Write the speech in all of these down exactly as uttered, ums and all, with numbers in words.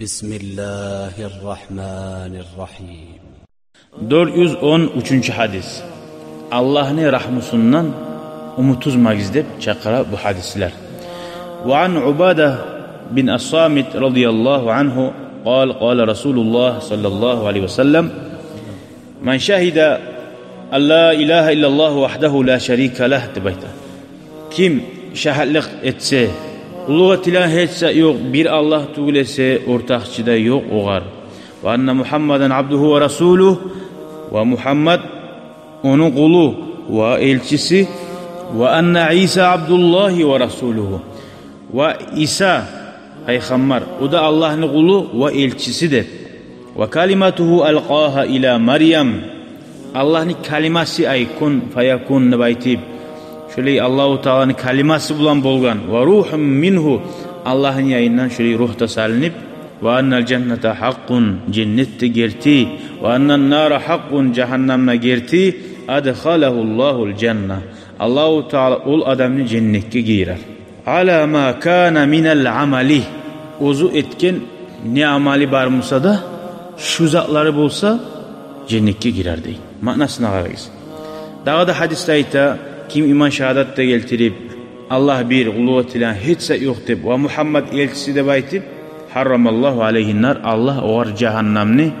بسم الله الرحمن الرحيم. Дёрт юз он уьчюнчю гьадис. Аллагьны рагьмусундан умут уьзмегиз деп чакъыра бу гьадислер. وعن عبادة بن الصامت رضي الله عنه قال: قال رسول الله صلى الله عليه وسلم: من شهد أن لا إله إلا الله وحده لا شريك له, деп айта. Ким шагьатлыкъ этсе, уллу этилеген гьеч зат ёкъ бир Аллагь тюгюл эсе, ортакъчы да ёкъ огъар. وأن محمدا عبده ورسوله, ва Мугьаммад ону къулу ва элчиси. وأن عيسى عبد الله ورسوله, ва Иса пайхаммар, о да Аллагьны къулу ва элчиси деп. وكلمته ألقاها إلى مريم, Аллагьны калимасы, ай, كن فيكون деп айтып, шолай Аллагьу Тааланы калимасы булан болгъан. وروح منه, Аллагьны янындан шолай ругь да салынып. وأن الجنة حق, женнет де герти. وأن النار حق, жагьаннам да герти. أدخله الله الجنة, Аллагьу Таала ол адамны женнетге гийирер. على ما كان من العمل, оьзю этген не амалы бар буса да, шу затлары болса, женнетге гирер дей. Маънасына къарагъыз. Дагъы да гьадисде айта: ким иман шагьадат да гелтирип, Аллагь бир, къуллукъ этилеген гьеч зат ёкъ деп, ва Мугьаммад элчиси деп айтып, حرم الله عليه النار, Аллагь огъар жагьаннамны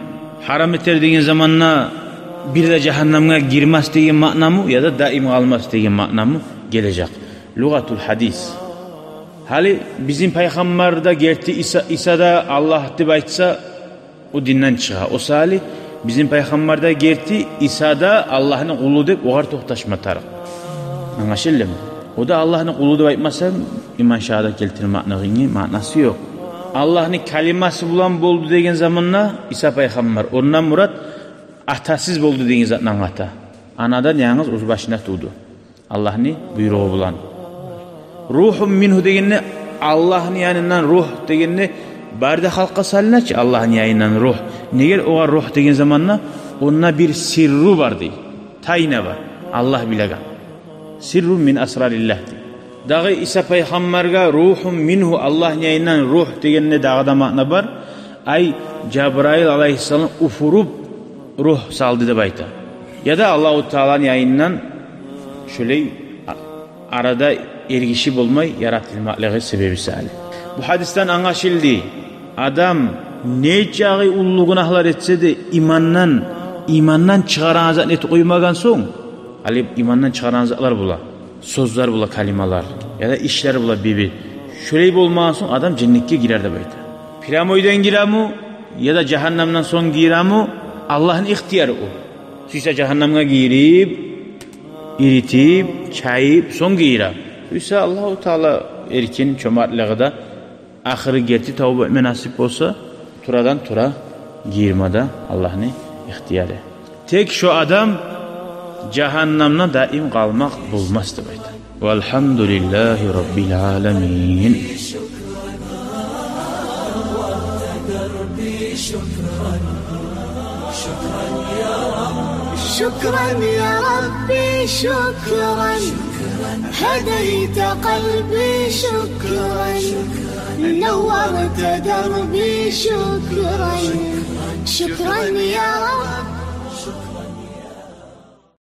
гьарам этер деген заманда, бир де жагьаннамгъа гирмес деген маънамы, яда даим къалмас деген маънамы гележек? Лугъатул гьадис. Гьали бизин пайхаммар да герти, Иса, Иса да Аллагь деп айтса, о динден чыгъа. О саялы бизин пайхаммар да герти, Иса да Аллагьны къулу деп огъар токъташма тарыкъ. Англашылдымы? О да Аллагьны къулу деп айтмасанг, иман шагьадат гелтирмекни маънасы ёкъ. Аллагьны калимасы булан болду деген заманда Иса пайхаммар, ондан мурат атасыз болду деген затны англата. Анадан янгыз оьз башына тувду. Аллагьны буйругъу булан. روح منه дегенде, Аллагьны янындан ругь дегенде, бары да халкъгъа салына чы Аллагьны янындан ругь. Неге огъар ругь деген заманда, онда бир сирру бар дей. Тайна бар. Аллагь билеген. سر من أسرار الله дей. Дагъы Иса пайхаммаргъа روح منه, Аллагьны янындан ругь дегенде дагъы да маъна бар. Ай, Жабрайыл алайгьиссалам уфуруп ругь салды деп айта. Яда Аллагьу Тааланы янындан шолай а-, арада эргиши болмай яратылмакълыгъы себеби саялы. Бу гьадисден англашылды: адам нечакъы уллу гюнагьлар этсе де, имандан, имандан чыгъарагъан затны этип къоймагъан сонг, гьали имандан чыгъарагъан затлар бола, сёзлер бола, калималар, яда ишлер бола бир-бир. Шолай болмагъан сонг адам женнетге гирер деп айта. Прямойдан гиреми, яда жагьаннамдан сонг гиреми, Аллагьны ихтияры о. Сюйсе жагьаннамгъа гирип, иритип, чайып, сонг гире. Сюйсе Аллагьу Таала эркин, чомартлыгъы да, ахыры герти тавба этме насип болса, турадан тура гирме де Аллагьны ихтияры. Тек шо адам жагьаннамда даим къалмакъ болмас деп айта. والحمد لله رب العالمين. شكرا يا ربي، شكرا. هديت قلبي، شكرا. نورت دربي، شكرا. شكرا يا رب.